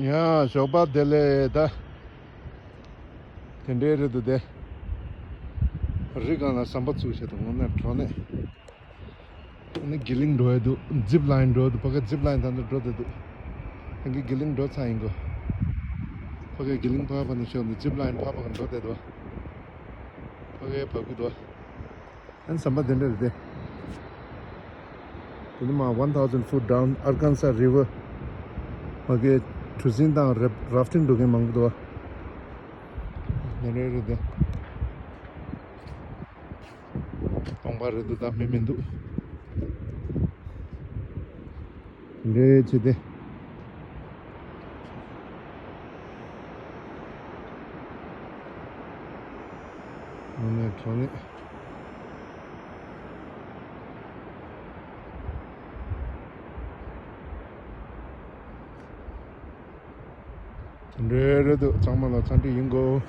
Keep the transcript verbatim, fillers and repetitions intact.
ཡ། ཞོགས་པ་བདེ་ལེགས། ད་དེ་འདྲའི་རེད་འདུག་སྟེ། རི་སྒང་ལ་ཟམ་པ་བཙུགས་བྱས་འདུག་དངོས་གནས་དྲང་གནས། ཨ་ནི་དགེ་ལིང་འགྲོ་ཡ་འདུག་ཛིབ་ལ་ཡིན་འགྲོ་འདུག་ཕ་གི་ཛིབ་ལ་ཡིན་ད་ནི་འགྲོ་བསྡད་འདུག་ཨ་ནི་དགེ་ལིང་འགྲོ་ཚར་ཡིན་གོ། ཕ་གི་དགེ་ལིང་ཕར་བ་ནས་ཤོག་ནས་ཛིབ་ལ་ཡིན་ཕར་བ་གི་འགྲོ་བསྡད་འདུག་ཕ་གི་བབས་ཀྱི་འདུག་ཨ་ནི་ཟམ་པ་དེ་འདྲ་རེད་དེ། དེ་ནི་མ་one thousand foot down Arkansas River། ཕ་གི་གྲུ་གཟིངས་དང་རབ་རབ་ཊིང་འགྲོ་མཁན་མང་པོ་འདུག་ཨ། དེ་འདྲ་རེད་དེ། སྟོང་པ་རེད་འདུག་ད་མི་མི་འདུག་འདྲེ་ཆེ་སྟེ། ཨ་ནེ་ཁྲོ་ནེ། འདྲེ་རེད་འདུག་ཚང་མ་ལ་འཚམས་འདྲི་ཡིན་གོ།